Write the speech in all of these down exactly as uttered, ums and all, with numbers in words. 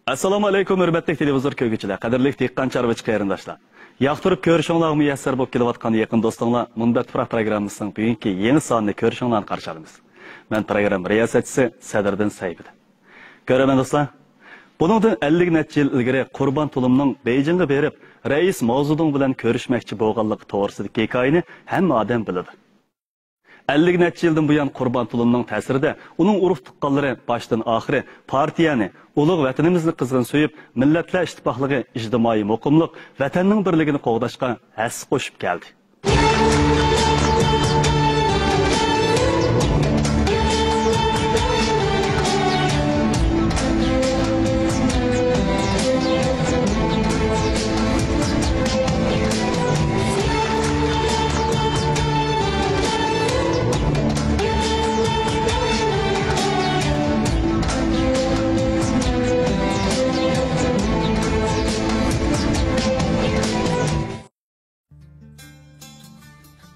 ئەسسالامۇ ئەلەيكۇم، ھۆرمەتلىك تېلېۋىزور كۆرگۈچىلەر، قەدىرلىك دېھقان چارۋىچى قېرىنداشلار! ياقتۇرۇپ كۆرۈشۈڭلارغا مۇيەسسەر بولۇپ كېلىۋاتقان يېقىن دوستۇڭلار، مۇنبەت تۇپراق پروگراممىسىنىڭ بۈگۈنكى يېڭى سانىنى كۆرۈشۈڭلارنى قارشى ئالىمىز. مەن پروگرامما رىياسەتچىسى سەدرىدىن سەيپىدىن. كۆرەرمەن دوستلار، بۇنىڭدىن ئەللىك نەچچە يىل ئىلگىرى قۇربان تۇلۇمنىڭ بېيجىڭغا بېرىپ، رەئىس ماۋزېدۇڭ بىلەن كۆرۈشمەكچى بولغانلىقى توغرىسىدىكى ھېكايىنى ھەممە ئادەم بىلىدۇ. ئەللىك نەچچە يىلدىن بۇيان قۇربان تۇلۇمنىڭ تەسىرىدە ئۇنىڭ ئۇرۇق-تۇغقانلىرى باشتىن-ئاخىرى پارتىيەنى، ئۇلۇغ ۋەتىنىمىزنى قىزغىن سۆيۈپ، مىللەتلەر ئىتتىپاقلىقى، ئىجتىمائىي مۇقىملىق، ۋەتەننىڭ بىرلىكىنى قوغداشقا ھەسسە قوشۇپ كەلدى.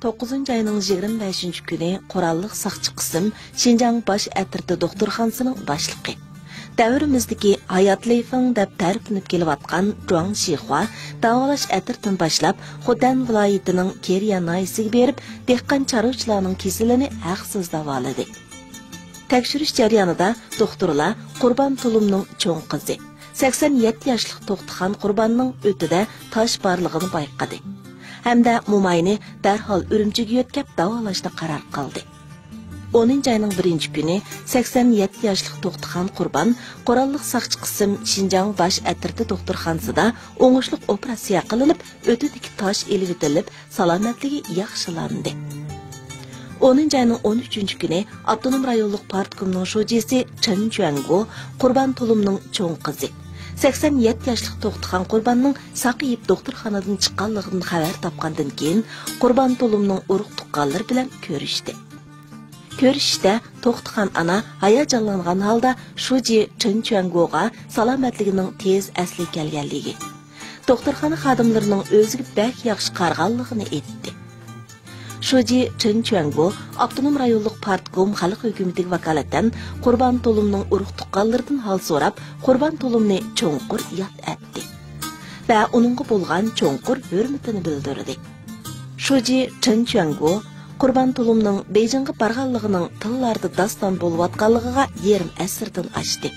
توققۇزىنچى ئاينىڭ يىگىرمە بەشىنچى كۈنى قوراللىق ساقچى قىسىم شىنجاڭ باش ئەترىتى دوختۇرخانىسىنىڭ باشلىقى، دەۋرىمىزدىكى ھايات لېي فېڭ دەپ تەرىپلىنىپ كېلىۋاتقان جۇاڭ شىخۇا داۋالاش ئەترىتىنى باشلاپ، خۇدەن ۋىلايىتىنىڭ كېرىيە ناھىيەسىگە بېرىپ، دېھقان چارۋىچىلارنىڭ كېسىلىنى ھەقسىز داۋالىدى. تەكشۈرۈش جەريانىدا دوختۇرلار قۇربان تۇلۇمنىڭ چوڭ قىزى، سەكسەن يەتتە ياشلىق توختىخان قۇرباننىڭ ئۆتىدە تاش بارلىقىنى بايقىدى ھەمدە موماينى دەرھال ئۈرۈمچىگە يۆتكەپ داۋالاشنى قارار قىلدى. ئونىنچى ئاينىڭ بىرىنچى كۈنى سەكسەن يەتتە ياشلىق توختىخان قۇربان قوراللىق ساقچى قىسىم شىنجاڭ باش ئەترىتى دوختۇرخانىسىدا ئوڭۇشلۇق ئوپېراتسىيە قىلىنىپ، ئۆتىدىكى تاش ئېلىۋېتىلىپ، سالامەتلىكى ياخشىلاندى. ئونىنچى ئاينىڭ ئون ئۈچىنچى كۈنى ئاپتونوم رايونلۇق پارتكومنىڭ شۇجىسى چېن چۈەنگو قۇربان تۇلۇمنىڭ چوڭ قىزى، سەكسەن يەتتە ياشلىق توختىخان قۇرباننىڭ ساقىيىپ دوختۇرخانىدىن چىققانلىقىدىن خەۋەر تاپقاندىن كېيىن، قۇربان تۇلۇمنىڭ ئۇرۇق-تۇغقانلىرى بىلەن كۆرۈشتى. كۆرۈشۈشتە توختىخان ئانا ھاياجانلانغان ھالدا شۇجى چېن چۈەنگوغا سالامەتلىكىنىڭ تېز ئەسلىگە كەلگەنلىكى، دوختۇرخانا خادىملىرىنىڭ ئۆزىگە بەك ياخشى قارىغانلىقىنى ئېيتتى. شۇجى چېن چۈەنگو ئاپتونوم رايونلۇق پارتكوم خەلق ھۆكۈمىتىگە ۋاكالىتەن قۇربان تۇلۇمنىڭ ئۇرۇق-تۇغقانلىرىدىن ھال سوراپ، قۇربان تۇلۇمنى چوڭقۇر ياد ئەتتى ۋە ئۇنىڭغا بولغان چوڭقۇر ھۆرمىتىنى بىلدۈردى. شۇجى چېن چۈەنگو قۇربان تۇلۇمنىڭ بېيجىڭغا بارغانلىقىنىڭ تىللاردا داستان بولۇۋاتقانلىقىغا يېرىم ئەسىردىن ئاشتى.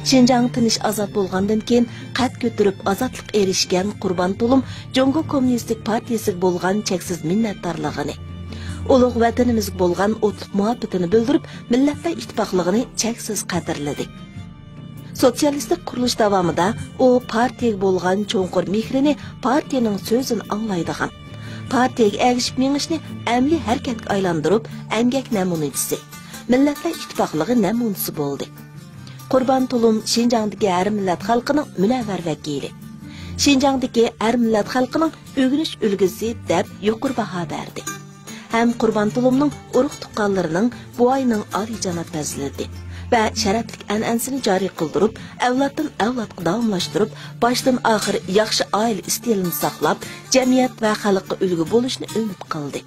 شىنجاڭ تىنچ ئازاد بولغاندىن كېيىن قەد كۆتۈرۈپ ئازادلىققا ئېرىشكەن قۇربان تۇلۇم جۇڭگو كوممۇنىستىك پارتىيىسىگە بولغان چەكسىز مىننەتدارلىقىنى، ئۇلۇغ ۋەتىنىمىزگە بولغان ئوتلۇق مۇھەببىتىنى بىلدۈرۈپ، مىللەتلەر ئىتتىپاقلىقىنى چەكسىز قەدىرلىدى. سوتسىيالىستىك قۇرۇلۇش داۋامىدا ئۇ پارتىيەگە بولغان چوڭقۇر مېھرىنى، پارتىيەنىڭ سۆزىنى ئاڭلايدىغان، پارتىيەگە ئەگىشىپ مېڭىشنى ئەمەلىي ھەرىكەتكە ئايلاندۇرۇپ، ئەمگەك نەمۇنىچىسى، مىللەتلەر ئىتتىپاقلىقى نەمۇنىسى بولدى. قۇربان تۇلۇم شىنجاڭدىكى ھەر مىللەت خەلقىنىڭ مۇنەۋۋەر ۋەكىلى، شىنجاڭدىكى ھەر مىللەت خەلقىنىڭ ئۆگىنىش ئۈلگىسى دەپ يۇقىرى باھا بەردى. ھەم قۇربان تۇلۇمنىڭ ئۇرۇق-تۇغقانلىرىنىڭ بوۋاينىڭ ئالىيجاناب پەزىلىتى ۋە شەرەپلىك ئەنئەنىسىنى جارى قىلدۇرۇپ، ئەۋلادتىن ئەۋلادقا داۋاملاشتۇرۇپ، باشتىن ئاخىر ياخشى ئائىلە ئىستىلىنى ساقلاپ، جەمئىيەت ۋە خەلققە ئۈلگە بولۇشنى ئۈمىد قىلدى.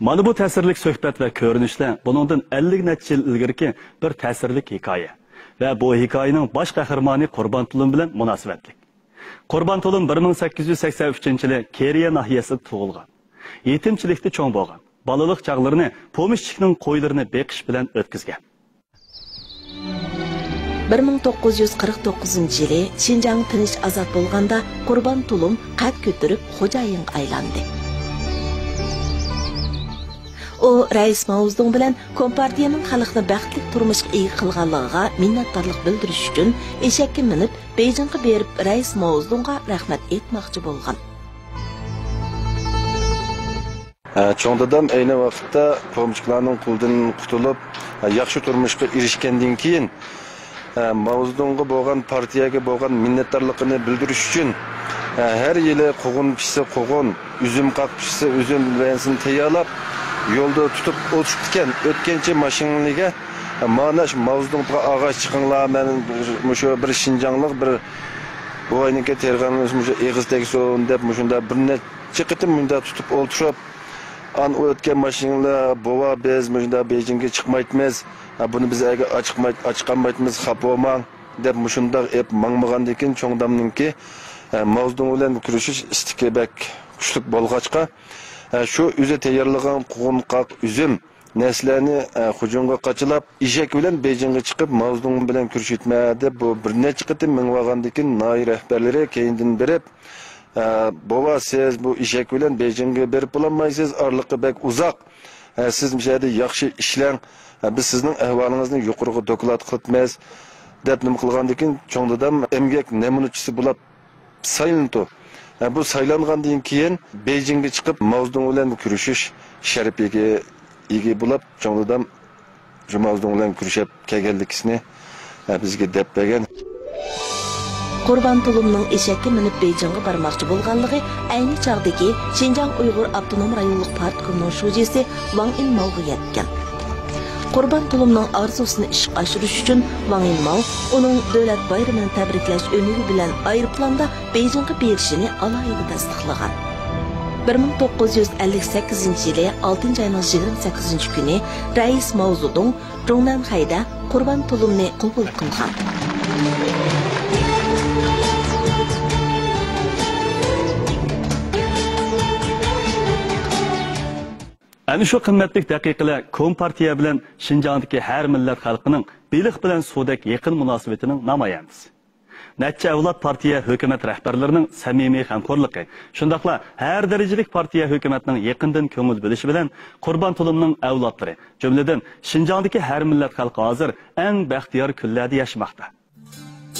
مانا بۇ تەسىرلىك سۆھبەت ۋە كۆرۈنۈشلەر بۇنىڭدىن ئەللىك نەچچە يىل ئىلگىرىكى بىر تەسىرلىك ھېكايە ۋە بۇ ھېكايىنىڭ باش قەھرىمانى قۇربان تۇلۇم بىلەن مۇناسىۋەتلىك. قۇربان تۇلۇم بىر مىڭ سەككىز يۈز سەكسەن ئۈچىنچى يىلى كېرىيە ناھىيەسىدە تۇغۇلغان. يېتىمچىلىكتە چوڭ بولغان. بالىلىق چاغلىرىنى پومېشچىكنىڭ قويلىرىنى بېقىش بىلەن ئۆتكۈزگەن. بىر مىڭ توققۇز يۈز قىرىق توققۇزىنچى يىلى شىنجاڭ تىنچ ئازاد بولغاندا، قۇربان تۇلۇم قەد كۆتۈرۈپ خوجايىنغا ئايلاندى. ئۇ رەئىس ماۋزېدۇڭ بىلەن كومپارتىيەنىڭ خەلقنى بەختلىك تۇرمۇشقا ئىگە قىلغانلىقىغا مىننەتدارلىق بىلدۈرۈش ئۈچۈن ئېشەككە مىنىپ، بېيجىڭغا بېرىپ، رەئىس ماۋزېدۇڭغا رەھمەت ئېيتماقچى بولغان. ھە، چوڭ دادام ئەينى ۋاقىتتا پومېشچىكلارنىڭ قولىدىن قۇتۇلۇپ، ھە، ياخشى تۇرمۇشقا ئېرىشكەندىن كېيىن، ھە، ماۋزېدۇڭغا بولغان، پارتىيەگە بولغان مىننەتدارلىقىنى بىلدۈرۈش ئۈچۈن، ھە، ھەر يىلى قوغۇن پىشسا قوغۇن، ئۈزۈم قاق پىشسا ئۈزۈم ۋەنسىنى تەييارلاپ، يولدا تۇتۇپ ئولتۇرۇپتىكەن. ئۆتكەنچە ماشىنىلىگە، ھە، مانا شۇ ماۋزېدۇڭغا ئاغاچ چىقىڭلار، مەن مۇشۇ بىر شىنجاڭلىق بىر بوۋاينىڭكى تېرىغىنىمىز مۇشۇ ئېغىز تەگسۇن دەپ، مۇشۇنداق بىر نەچچە قېتىم مۇنداق تۇتۇپ ئولتۇرۇپ، ئان ئۆتكەن ماشىنىلار، بوۋا، بىز مۇشۇنداق بېيجىڭگە چىقمايتمىز. ھە، بۇنى بىز ئەگەر ئاچىقماي-، ئاچىقالمايتمىز، خاپا بولماڭ. دەپ مۇشۇنداق ئېپ ماڭمىغاندىكىن چوڭ دادامنىڭكى، ئە، ماۋزېدۇڭ بىلەن كۆرۈشۈش ئىستىكى بەك كۈچلۈك بولغاچقا، ئە، شۇ ئۆزى تەييارلىغان قوغۇنقاق، ئۈزۈم، نەرسىلەرنى، ئە، خۇجۇڭغا قاچىلاپ، ئېشەك بىلەن بېيجىڭغا چىقىپ، ماۋزېدۇڭ بىلەن كۆرۈشۈۋېتىمەن دەپ، بۇ بىر نەچچە قېتىم مېڭىۋالغاندىكىن، ناھىيە رەھبەرلىرى كەينىدىن بېرىپ، ئە، بوۋا، سىز بۇ ئېشەك بىلەن بېيجىڭغا بېرىپ بولالمايسىز، ئارىلىقى بەك ئۇزاق. ئە، سىز مۇشۇ يەردە ياخشى ئىشلەڭ. ئە، بىز سىزنىڭ ئەھۋالىڭىزنى يۇقىرىغا دوكلات قىلىپمىز، دەپ نېمە قىلغاندىكىن، چوڭ دادام ئەمگەك نەمۇنىچىسى بولۇپ سايلىنىدۇ. ئە، بۇ سايلانغاندىن كېيىن، بېيجىڭغا چىقىپ، ماۋزېدۇڭ بىلەن كۆرۈشۈش شەرىپىگە ئىگە بولۇپ، چوڭ دادام شۇ ماۋزېدۇڭ بىلەن كۆرۈشۈپ كەلگەنلىكىسىنى، ئە، بىزگە دەپ بەرگەن. قۇربان تۇلۇمنىڭ ئېشەككە مىنىپ بېيجىڭغا بارماقچى بولغانلىقى ئەينى چاغدىكى شىنجاڭ ئۇيغۇر ئاپتونوم رايونلۇق پارتكومنىڭ شۇجىسى ۋاڭ ئىنماۋغا يەتكەن. قۇربان تۇلۇمنىڭ ئارزۇسىنى ئىشقا ئاشۇرۇش ئۈچۈن ۋاڭ ئىنماۋ ئۇنىڭ دۆلەت بايرىمىنى تەبرىكلەش ئۈمىدى بىلەن ئايروپىلاندا بېيجىڭغا بېرىشىنى ئالاھىدە تەستىقلىغان. بىر مىڭ توققۇز يۈز ئەللىك سەككىزىنچى يىلى ئالتىنچى ئاينىڭ يىگىرمە سەككىزىنچى كۈنى رەئىس ماۋزېدۇڭ جۇڭنەنخەيدە قۇربان تۇلۇمنى قوبۇل قىلغان. ئەنە شۇ قىممەتلىك دەقىقىلەر كومپارتىيە بىلەن شىنجاڭدىكى ھەر مىللەت خەلقىنىڭ بېلىق بىلەن سۇدەك يېقىن مۇناسىۋىتىنىڭ نامايەندىسى. نەچچە ئەۋلاد پارتىيە، ھۆكۈمەت رەھبەرلىرىنىڭ سەمىمىي غەمخورلۇقى، شۇنداقلا ھەر دەرىجىلىك پارتىيە، ھۆكۈمەتنىڭ يېقىندىن كۆڭۈل بۆلۈشى بىلەن قۇربان تۇلۇمنىڭ ئەۋلادلىرى، جۈملىدىن شىنجاڭدىكى ھەر مىللەت خەلقى ھازىر ئەڭ بەختىيار كۈنلەردە ياشىماقتا.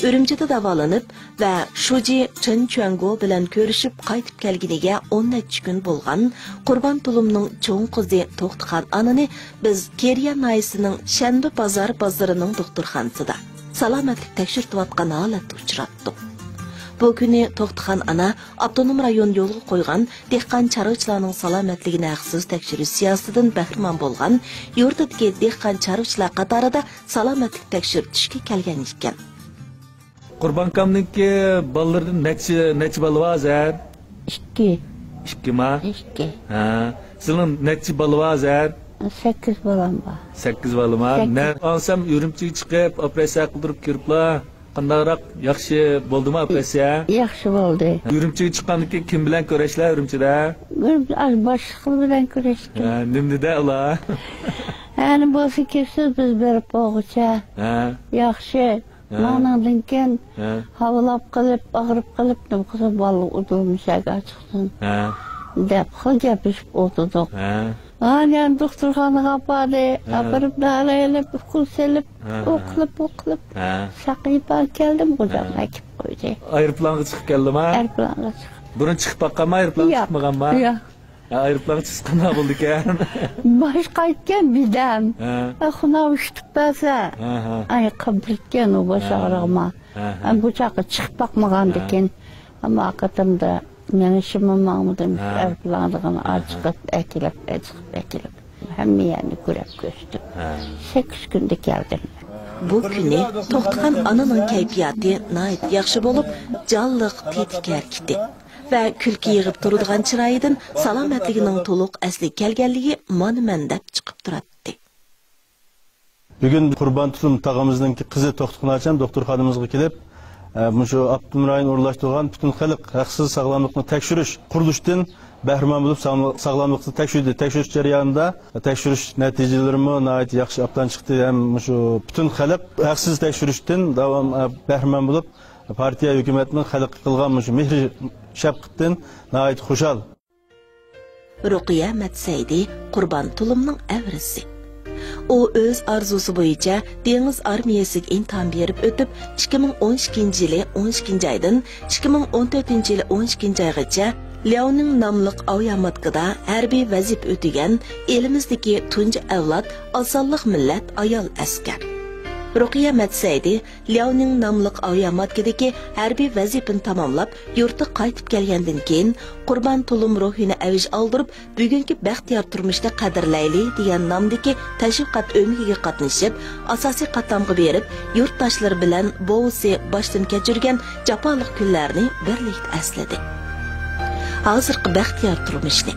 ئۈرۈمچىدە داۋالىنىپ ۋە شۇجى چېن چۈەنگو بىلەن كۆرۈشۈپ قايتىپ كەلگىنىگە ئون نەچچە كۈن بولغان قۇربان تۇلۇمنىڭ چوڭ قىزى توختىخان ئانىنى بىز كېرىيە ناھىيەسىنىڭ شەنبە بازار بازىرىنىڭ دوختۇرخانىسىدا سالامەتلىك تەكشۈرتۈۋاتقان ھالەتتە ئۇچراتتۇق. بۇ كۈنى توختىخان ئانا ئاپتونوم رايون يولغا قويغان دېھقان چارۋىچىلارنىڭ سالامەتلىكىنى ھەقسىز تەكشۈرۈش سىياسىتىدىن بەھرىمەن بولغان يۇرتىدىكى دېھقان چارۋىچىلار قاتارىدا سالامەتلىك تەكشۈرتۈشكە كەلگەن ئىكەن. قۇربان ئاكامنىڭكى بالىلىرىدىن نەچچە، نەچچە بالا بار ھازىر؟ ئىككى. ئىككىما؟ ئىككى. ھە. سىزنىڭ نەچچە بالا بار ھازىر؟ سەككىز بالام بار. سەككىز بالىما؟ سەككىز. نە، ئاڭلىسام ئۈرۈمچىگە چىقىپ، ئوپېراتسىيە قىلدۇرۇپ كىرىپلا. قانداقراق، ياخشى بولدىما ئوپېراتسىيە؟ ياخشى بولدى. ئۈرۈمچىگە چىققاندىن كېيىن كىم بىلەن كۆرەشلەر ئۈرۈمچىدە؟ بىر ئاز باشلىقلار بىلەن كۆرۈشتۈم. ھە، نېمە دېدى ئۇلار؟ ئەنە بولسا كېلىسىز، بىز بېرىپ بولغۇچە. ھە. ياخشى. ھە. مانىڭدىن كېيىن ھە. ھاۋلاپ قېلىپ، ئاغرىپ قېلىپ، نېمە قىلسا بالىلار ئۇدۇل مۇشەگە چىقسۇن. ھە. دەپ خېلى گەپلىشىپ ئولتۇردۇق. ھە. ئانىيەنى دوختۇرخانىغا ئاپاردى. ھە. ئاپىرىپ دارا ئېلىپ، ئوكۇل سېلىپ، ھە، ھە. ئوقلىپ، ئوقلىپ، ھە. ساقىيىپ ئەكەلدىم، خوجام ھە. ئەكىپ قويدى. ئايروپىلانغا چىقىپ كەلدىما؟ ئايروپىلانغا چىقىپ. بۇرۇن چىقىپ باققانما ئايروپىلانغا؟ ياق. چىقمىغانما؟ ياق. ھە، ئايروپىلانغا چىقسا قانداق بولىدىكەن؟ باش قايتكەن بىدەم. ھە. ئە، خۇنا ئۇشتۇپ بەرسە. ھە، ھە. ئاي، قىبرىتكەن ئۇ باش ھە. ئاغرىغىما. ھە، ھە. ئە، بۇ چاغقا چىقىپ باقمىغاندىكىن. ھە. ئەمما ئاقىتىمدا مېڭىشىممۇ ماڭمىدىم. ھە. ئايروپىلانغا ھە، ھە. ئاجىقىپ ئەكېلىپ، ئاجىقىپ ئەكېلىپ. ھەممە يەرنى كۆرۈپ كۆچتۈم. ھە. سەككىز كۈندە كەلدىم. بۇ كۈنى توختىخان ئانىنىڭ كەيپىياتى ناھايىتى ياخشى بولۇپ، جانلىق، تېتىك ھەرىكىتى ۋە كۈلكە يىغىپ تۇرىدىغان چىرايىدىن سالامەتلىكىنىڭ تولۇق ئەسلىگە كەلگەنلىكى مانا مەن دەپ چىقىپ تۇراتتى. بۈگۈن قۇربان تۇلۇم تاغىمىزنىڭ قىزى توختىخان ئاچام دوختۇرخانىمىزغا كېلىپ، ئە، مۇشۇ ئاپتونوم رايون ئورۇنلاشتۇرغان پۈتۈن خەلق ھەقسىز ساغلاملىقنى تەكشۈرۈش قۇرۇلۇشىدىن بەھرىمەن بولۇپ، ساغلام-، ساغلاملىقنى تەكشۈردى. تەكشۈرۈش جەريانىدا تەكشۈرۈش نەتىجىلىرىمۇ ناھايىتى ياخشى ئوبدان چىقتى ھەم مۇشۇ پۈتۈن خەلق ھەقسىز تەكشۈرۈشتىن داۋام، ئە، بەھرىمەن بولۇپ، پارتىيە، ھۆكۈمەتنىڭ خەلققە قىلغان مۇشۇ مېھرى شەپقىتىدىن ناھايىتى خۇشال. رۇقىيە مەتسەيدى، قۇربان تۇلۇمنىڭ ئەۋرىسى. ئۇ ئۆز ئارزۇسى بويىچە دېڭىز ئارمىيەسىگە ئىمتىھان بېرىپ ئۆتۈپ، ئىككى مىڭ ئون ئىككىنچى يىلى ئون ئىككىنچى ئايدىن ئىككى مىڭ ئون تۆتىنچى يىلى ئون ئىككىنچى ئايغىچە لياۋنىڭ ناملىق ئاۋىئاماتكىدا ھەربىي ۋەزىپە ئۆتىگەن ئېلىمىزدىكى تۇنجى ئەۋلاد ئاز سانلىق مىللەت ئايال ئەسكەر. رۇقىيە مەتسەيدى لياۋنىڭ ناملىق ئاۋىئاماتكىدىكى ھەربىي ۋەزىپىنى تاماملاپ، يۇرتىغا قايتىپ كەلگەندىن كېيىن، قۇربان تۇلۇم روھىنى ئەۋج ئالدۇرۇپ، بۈگۈنكى بەختىيار تۇرمۇشنى قەدىرلەيلى دېگەن نامدىكى تەشۋىقات ئۆمىكىگە قاتنىشىپ، ئاساسىي قاتلامغا بېرىپ، يۇرتداشلىرى بىلەن بوۋىسى باشتىن كەچۈرگەن جاپالىق كۈنلەرنى بىرلىكتە ئەسلىدى. ھازىرقى بەختىيار تۇرمۇشنى،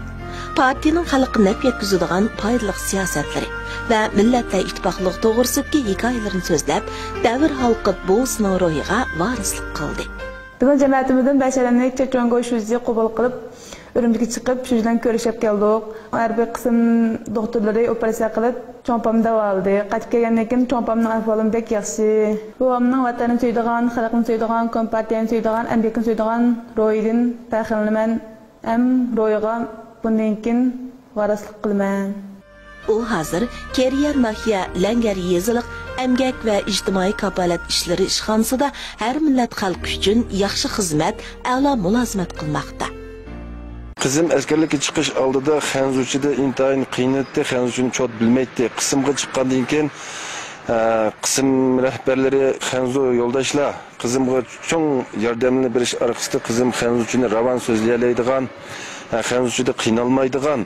پارتىيەنىڭ خەلققە نەپ يەتكۈزىدىغان پايدىلىق سىياسەتلىرى ۋە مىللەتلەر ئىتتىپاقلىقى توغرىسىدىكى ھېكايىلىرىنى سۆزلەپ، دەۋر ھالقىپ بوۋىسىنىڭ روھىغا ۋارىسلىق قىلدى. بىزنىڭ جەمەتىمىزدىن بەش ئادەمنى چېچۇڭگو شۇجىسى قوبۇل قىلىپ، ئۈرۈمچىگە چىقىپ، شۇجى بىلەن كۆرۈشۈپ كەلدۇق. ھەربىي قىسىم دوختۇرلىرى ئوپېراتسىيە قىلىپ، چوڭ ئاپامنى داۋالىدى. قايتىپ كەلگەندىن كېيىن چوڭ ئاپامنىڭ ئەھۋالىمۇ بەك ياخشى. بوۋامنىڭ ۋەتەننى سۆيىدىغان، خەلقنى سۆيىدىغان، كومپارتىيەنى سۆيىدىغان، ئەمگەكنى سۆيىدىغان روھىدىن پەخىرلىنىمەن. ھەم روھىغا بۇندىن كېيىن ۋارىسلىق قىلىمەن. ئۇ ھازىر كېرىيە ناھىيە لەڭگەر يېزىلىق ئەمگەك ۋە ئىجتىمائىي كاپالەت ئىشلىرى ئىشخانىسىدا ھەر مىللەت خەلق ئۈچۈن ياخشى خىزمەت، ئەلا مۇلازىمەت قىلماقتا. قىزىم ئەسكەرلىككە چىقىش ئالدىدا خەنزۇچىدا ئىنتايىن قىينىلىتتى، خەنزۇچىنى چوت بىلمەيتتى. قىسىمغا چىققاندىن كېيىن، ئە، قىسىم رەھبەرلىرى خەنزۇ يولداشلار قىزىمغا چوڭ ياردەمنى بېرىش ئارقىسىدا قىزىم خەنزۇچىنى راۋان سۆزلىيەلەيدىغان، ئە، خەنزۇچىدا قىينالمايدىغان،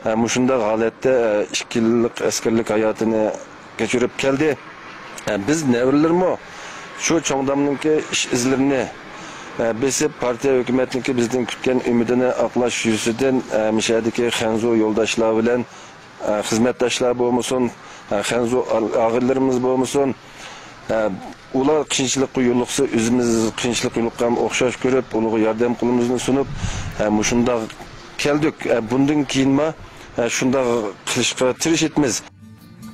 ئە، مۇشۇنداق ھالەتتە، ئە، ئىككى يىللىق ئەسكەرلىك ھاياتىنى كەچۈرۈپ كەلدى. ئە، بىز نەۋرىلىرىمۇ شۇ چوڭدامنىڭكى ئىش ئىزلىرىنى، ئە، بېسىپ، پارتىيە ھۆكۈمەتنىڭكى بىزدىن كۈتكەن ئۈمىدىنى ئاقلاش يۈزىسىدىن، ئە، مىشەدىكى خەنزۇ يولداشلار بىلەن، ئە، خىزمەتداشلار بولمىسۇن، ئە، خەنزۇ ئا-، ئاغىنىلىرىمىز بولمىسۇن، ئە، ئۇلار قىيىنچىلىققا يولۇقسا، ئۆزىمىز قىيىنچىلىققا يولۇققان ئوخشاش كۆرۈپ، ئۇلارغا ياردەم قولىمىزنى سۇنۇپ، ئە، مۇشۇنداق كەلدۇق. ئە، بۇندىن كېيىنمۇ، ئە، شۇنداق قىلىشقا تىرىشىمىز.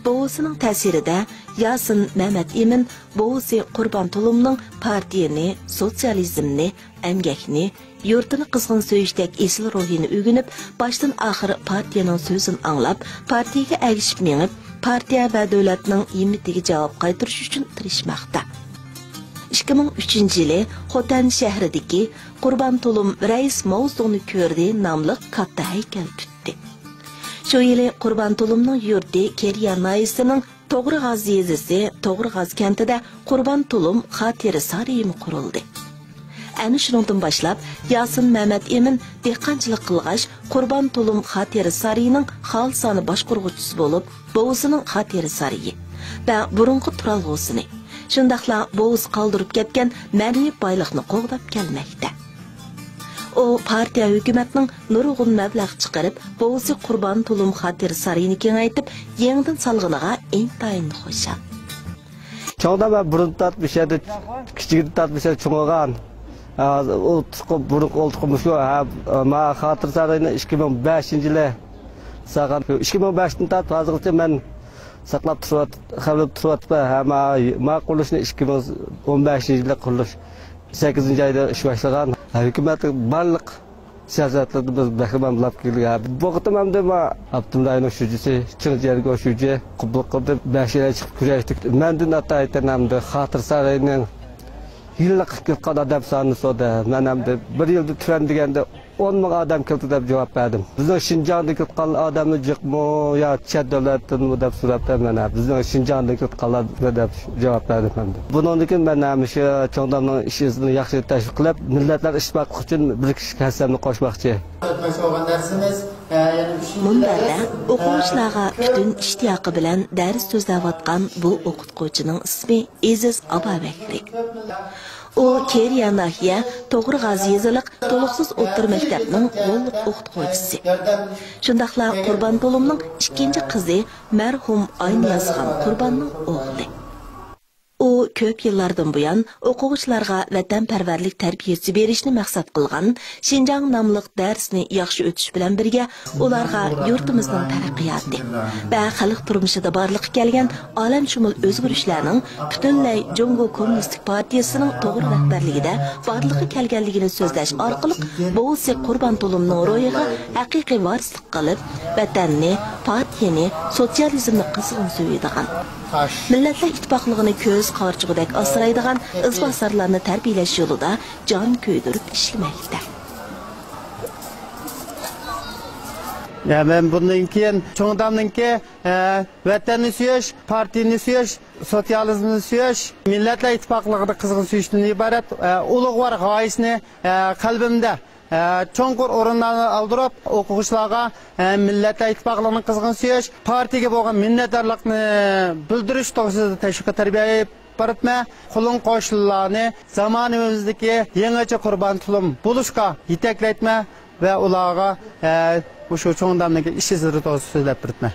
بوۋىسىنىڭ تەسىرىدە ياسىن مەمەت ئىمىن بوۋىسى قۇربان تۇلۇمنىڭ پارتىيەنى، سوتسىيالىزمنى، ئەمگەكنى، يۇرتىنى قىزغىن سۆيۈشتەك ئېسىل روھىنى ئۆگىنىپ، باشتىن ئاخىر پارتىيەنىڭ سۆزىنى ئاڭلاپ، پارتىيەگە ئەگىشىپ مېڭىپ، پارتىيە ۋە دۆلەتنىڭ ھىممىتىگە جاۋاب قايتۇرۇش ئۈچۈن تىرىشماقتا. ئىككى مىڭ ئۈچىنچى يىلى خوتەن شەھىرىدىكى قۇربان تۇلۇم رەئىس ماۋزۇنى كۆردى ناملىق كاتتا ھەيكەل پۈتتى. شۇ يىلى قۇربان تۇلۇمنىڭ يۇرتى كېرىيە ناھىيەسىنىڭ توغرىغاز يېزىسى توغرىغاز كەنتىدە قۇربان تۇلۇم خاتىرە سارىيىمۇ قۇرۇلدى. ئەنە شۇنىڭدىن باشلاپ، ياسىن مەمەت ئىمىن دېھقانچىلىق قىلغاچ، قۇربان تۇلۇم خاتىرە سارىيىنىڭ خالىسانە باشقۇرغۇچىسى بولۇپ، بوۋىسىنىڭ خاتىرە سارىيى ۋە بۇرۇنقى تۇرالغۇسىنى، شۇنداقلا بوۋىسى قالدۇرۇپ كەتكەن مەنىۋى بايلىقنى قوغداپ كەلمەكتە. ئۇ پارتىيە، ھۆكۈمەتنىڭ نۇرغۇن مەبلەغ چىقىرىپ، بوۋىسى قۇربان تۇلۇم خاتىرە سارىيىنى كېڭەيتىپ، يېڭىدىن سالغىنىغا ئىنتايىن خۇشال. چوڭدا مەن بۇرۇن تارتىپ مۇشۇ يەردە، كىچىكىدىن تارتىپ مۇشۇ يەردە چوڭ بولغان. ھازىر ئولتۇرۇشقا، بۇرۇنقى ئولتۇرۇشقا مۇشۇ، ھە، ما خاتىرە سارىيىنى ئىككى مىڭ بەشىنچى يىلى سالغان. ئىككى مىڭ بەشتىن تارتىپ ھازىرغىچە مەن ساقلاپ تۇرۇۋات-، خەۋپ تۇرۇۋاتىپتۇ. ھە، ما، ما قۇرۇلۇشنى ئىككى مىڭ ئون بەشىنچى يىلى قۇرۇلۇش، سەككىزىنچى ئايدا ئىش باشلىغان. ھە، ھۆكۈمەتنىڭ بارلىق سىياسەتلىرىدىن بىز بەھرىمەن بولۇپ كەلدۇق. ھە، بۇ قېتىم ئەمدى ما ئاپتونوم رايوننىڭ شۇجىسى، چىڭ جيەنگو شۇجى قوبۇل قىلدى. بەش يىل چىقىپ كۈرەشتۇق. مەندىن ئاتايىتەن ئەمدى خاتىرە سارىيىنىڭ يىللىق كېلىۋاتقان ئادەم سانىنى سورىدى. مەن ئەمدى بىر يىلدا تۆۋەن دېگەندە ئون مىڭ ئادەم كېلىدۇ دەپ جاۋاب بەردىم. بىزنىڭ شىنجاڭدىن كېلىۋاتقان ئادەممۇ جىقمۇ يا چەت دۆلەتتىنمۇ دەپ سوراپتۇ مەن. بىزنىڭ شىنجاڭدىن كېلىۋاتقانلار دەپ جاۋاب بەردىم ئەمدى. بۇنىڭدىن كېيىن مەن ھەمىشە چوڭدامنىڭ ئىش ئىزىنى ياخشى تەشۋىق قىلىپ، مىللەتلەر ئىتتىپاقلىقى ئۈچۈن بىر كىشىلىك ھەسسەمنى قوشماقچى. مۇنبەردە ئوقۇغۇچىلارغا پۈتۈن ئىشتىياقى بىلەن دەرس سۆزلەۋاتقان بۇ ئوقۇتقۇچىنىڭ ئىسمى ئېزىز ئابابەكرى. ئۇ كېرىيە ناھىيە توغرىغاز يېزىلىق تولۇقسىز ئوتتۇرا مەكتەپنىڭ غوللۇق ئوقۇتقۇچىسى. شۇنداقلا قۇربان تۇلۇمنىڭ ئىككىنچى قىزى مەرھۇم ئاينىيازخان قۇرباننىڭ ئوغلى. ئۇ كۆپ يىللاردىن بۇيان ئوقۇغۇچىلارغا ۋەتەنپەرۋەرلىك تەربىيەسى بېرىشنى مەقسەت قىلغان شىنجاڭ ناملىق دەرسنى ياخشى ئۆتۈش بىلەن بىرگە، ئۇلارغا يۇرتىمىزنىڭ تەرەققىياتى ۋە خەلق تۇرمۇشىدا بارلىققا كەلگەن ئالەمشۇمۇل ئۆزگىرىشلەرنىڭ پۈتۈنلەي جۇڭگو كوممۇنىستىك پارتىيەسىنىڭ توغرا رەھبەرلىكىدە بارلىققا كەلگەنلىكىنى سۆزلەش ئارقىلىق، بوۋىسى قۇربان تۇلۇمنىڭ روھىغا ھەقىقىي ۋارىسلىق قىلىپ، ۋەتەننى، پارتىيەنى، سوتسىيالىزمنى قىزغىن سۆيىدىغان، مىللەتلەر ئىتتىپاقلىقىنى كۆز قارىچۇقىدەك ئاسرايدىغان ئىزباسارلارنى تەربىيەلەش يولىدا جان كۆيدۈرۈپ ئىشلىمەكتە. يا، مەن بۇندىن كېيىن چوڭدامنىڭكى، ئە، ۋەتەننى سۆيۈش، پارتىيىنى سۆيۈش، سوتسىيالىزمنى سۆيۈش، مىللەتلەر ئىتتىپاقلىقىنى قىزغىن سۆيۈشتىن ئىبارەت، ئە، ئۇلۇغۋار غايىسىنى، ئە، قەلبىمدە، ئە، چوڭقۇر ئورۇنلارنى ئالدۇرۇپ، ئوقۇغۇچىلارغا، ئە، مىللەتلەر ئىتتىپاقلىقىنى قىزغىن سۆيۈش، پارتىيىگە بولغان مىننەتدارلىقنى بىلدۈرۈش توغرىسىدا تەشۋىق تەربىيە ئېلىپ بېرىپمەن. قۇلۇڭ قوشنىلارنى زامانىمىزدىكى يېڭىچە قۇربان تۇلۇم بولۇشقا يېتەكلەيتمەن ۋە ئۇلارغا، ئە، مۇشۇ چوڭ دادامنىڭكى ئىش ئىزلىرى توغرىسىدا سۆزلەپ بېرىپمەن.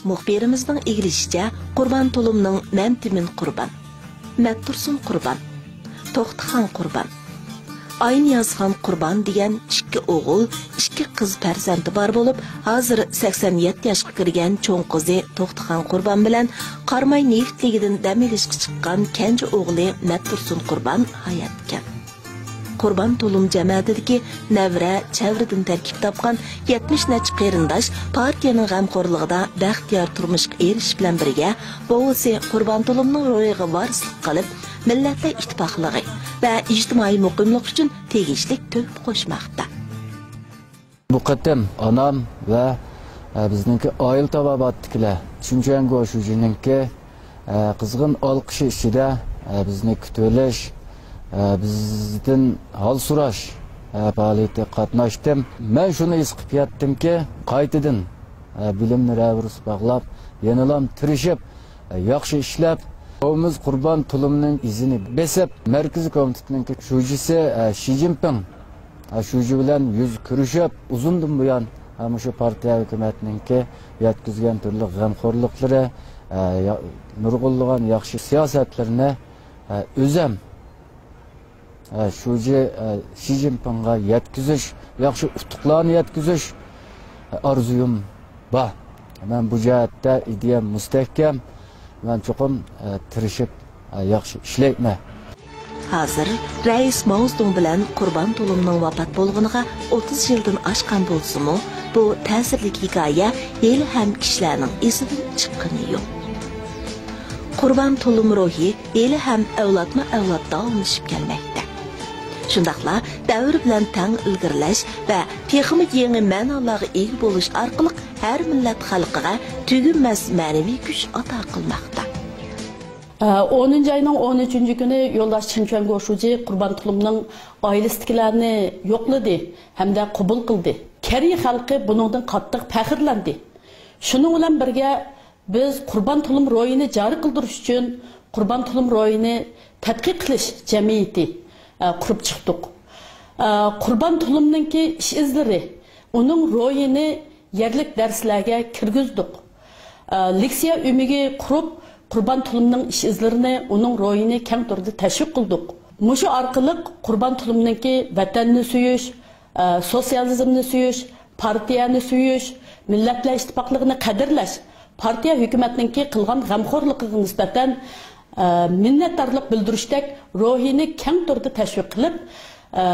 مۇخبىرىمىزنىڭ ئىگىلىشىچە، قۇربان تۇلۇمنىڭ مەمتىمىن قۇربان، مەتتۇرسۇن قۇربان، توختىخان قۇربان، ئاينىيازخان قۇربان دېگەن ئىككى ئوغۇل، ئىككى قىز پەرزەنتى بار بولۇپ، ھازىر سەكسەن يەتتە ياشقا كىرگەن چوڭ قىزى توختىخان قۇربان بىلەن قاراماي نېفىتلىكىدىن دەم ئېلىشقا چىققان كەنجى ئوغلى مەتتۇرسۇن قۇربان ھاياتكەن. قۇربان تۇلۇم جەمەتىدىكى نەۋرە، چەۋرىدىن تەركىب تاپقان يەتمىش نەچچە قېرىنداش پارتىيەنىڭ غەمخورلۇقىدا بەختىيار تۇرمۇشقا ئېرىشىش بىلەن بىرگە، بوۋىسى قۇربان تۇلۇمنىڭ روھىغا ۋارىسلىق قىلىپ، مىللەتلەر ئىتتىپاقلىقى ۋە ئىجتىمائىي مۇقىملىق ئۈچۈن تېگىشلىك تۆھپە قوشماقتا. بۇ قېتىم ئانام ۋە، ئە، بىزنىڭكى ئائىلە تاۋابىئاتتىكىلەر چۈنچۈەنگو شۇجىنىڭكى، ئە، قىزغىن ئالقىشى ئىچىدە، ئە، بىزنى كۈتۈۋېلىش، ئە، بىزدىن ھال سوراش، ئە، پائالىيىتىگە قاتناشتىم. مەن شۇنى ھېس قىلىپ يەتتىمكى، قايتىدىن، ئە، بىلىمنى رەۋىرىسى باغلاپ، يەنىلام تىرىشىپ، ياخشى ئىشلەپ، بوۋىمىز قۇربان تۇلۇمنىڭ ئىزىنى بېسىپ، مەركىزىي كومىتېتنىڭكى شۇجىسى، ئە، شى جىنپىڭ، ئە، شۇجى بىلەن يۈز كۆرۈشۈپ، ئۇزۇندىن بۇيان، ئە، مۇشۇ پارتىيە ھۆكۈمەتنىڭكى يەتكۈزگەن تۈرلۈك غەمخورلۇقلىرى، ئە، يا-، نۇرغۇنلىغان ياخشى سىياسەتلىرىنى، ئە، ئۆزەم ئە، شۇجى، ئە، شى جىنپىڭغا يەتكۈزۈش، ياخشى ئۇتۇقلارنى يەتكۈزۈش، ئە، ئارزۇيۇم بار. مەن بۇ جەھەتتە ئىدىيەم مۇستەھكەم. مەن چوقۇم، ئە، تىرىشىپ، ئە، ياخشى ئىشلەيمەن. ھازىر رەئىس ماۋزېدۇڭ بىلەن قۇربان تۇلۇمنىڭ ۋاپات بولغىنىغا ئوتتۇز يىلدىن ئاشقان بولسىمۇ، بۇ تەسىرلىك ھېكايە ھېلىھەم كىشىلەرنىڭ ئېسىدىن چىققىنى يوق. قۇربان تۇلۇم روھى ھېلىھەم ئەۋلادمۇ ئەۋلاد داۋاملىشىپ كەلمەكتە. شۇنداقلا دەۋر بىلەن تەڭ ئىلگىرىلەش ۋە تېخىمۇ يېڭى مەنالارغا ئىگە بولۇش ئارقىلىق ھەر مىللەت خەلقىگە تۈگىمەس مەنىۋى كۈچ ئاتا قىلماقتا. ئونىنچى ئاينىڭ ئون ئۈچىنچى كۈنى يولداش چىن چۈەنگو شۇجى قۇربان تۇلۇمنىڭ ئائىلىسىدىكىلەرنى يوقلىدى ھەمدە قوبۇل قىلدى. كېرىي خەلقى بۇنىڭدىن قاتتىق پەخىرلەندى. شۇنىڭ بىلەن بىرگە، بىز قۇربان تۇلۇم روھىنى جارى قىلدۇرۇش ئۈچۈن قۇربان تۇلۇم روھىنى تەتقىق قىلىش جەمئىيىتى، ئە، قۇرۇپ چىقتۇق. ئە، قۇربان تۇلۇمنىڭكى ئىش ئىزلىرى، ئۇنىڭ روھىنى يەرلىك دەرسلەرگە كىرگۈزدۇق. ئە، لېكسىيە ئۆمىكى قۇرۇپ، قۇربان تۇلۇمنىڭ ئىش ئىزلىرىنى، ئۇنىڭ روھىنى كەڭ تۈردە تەشۋىق قىلدۇق. مۇشۇ ئارقىلىق قۇربان تۇلۇمنىڭكى ۋەتەننى سۆيۈش، ئە، سوتسىيالىزمنى سۆيۈش، پارتىيەنى سۆيۈش، مىللەتلەر ئىتتىپاقلىقىنى قەدىرلەش، پارتىيە ھۆكۈمەتنىڭكى قىلغان غەمخورلۇقىغا نىسبەتەن، ئە، مىننەتدارلىق بىلدۈرۈشتەك روھىنى كەڭ تۈردە تەشۋىق قىلىپ، ئە،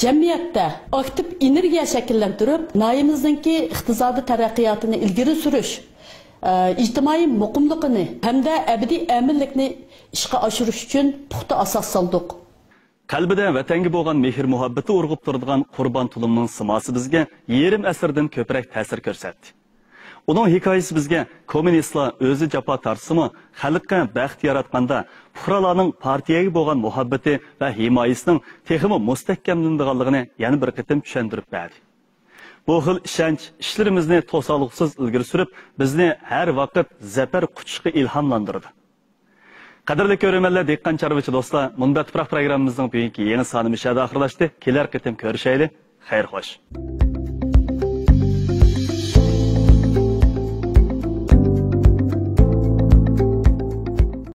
جەمئىيەتتە ئاكتىپ ئېنېرگىيە شەكىللەندۈرۈپ، ناھىيەمىزنىڭكى ئىقتىسادىي تەرەققىياتىنى ئىلگىرى سۈرۈش، ئە، ئىجتىمائىي مۇقىملىقىنى ھەمدە ئەبەدىي ئەمىنلىكنى ئىشقا ئاشۇرۇش ئۈچۈن پۇختا ئاساس سالدۇق. قەلبىدە ۋەتەنگە بولغان مېھىر-مۇھەببىتى ئۇرغۇپ تۇرىدىغان قۇربان تۇلۇمنىڭ سىماسى بىزگە يېرىم ئەسىردىن كۆپرەك تەسىر كۆرسەتتى. ئۇنىڭ ھېكايىسى بىزگە كوممۇنىستلار ئۆزى جاپا تارتسىمۇ، خەلققە بەخت ياراتقاندا، پۇقرالارنىڭ پارتىيەگە بولغان مۇھەببىتى ۋە ھىمايىسىنىڭ تېخىمۇ مۇستەھكەملىنىدىغانلىقىنى يەنە بىر قېتىم چۈشەندۈرۈپ بەردى. بۇ خىل ئىشەنچ ئىشلىرىمىزنى توسالغۇسىز ئىلگىرى سۈرۈپ، بىزنى ھەر ۋاقىت زەپەر قۇچۇشقا ئىلھاملاندۇرىدۇ. قەدىرلىك كۆرۈرمەنلەر، دېھقان چارۋىچى دوستلار، مۇنبەت تۇپراق پروگراممىمىزنىڭ بۈگۈنكى يېڭى سانى مۇشۇ يەردە ئاخىرلاشتى. كېلەر قېتىم كۆرۈشەيلى. خەير خوش.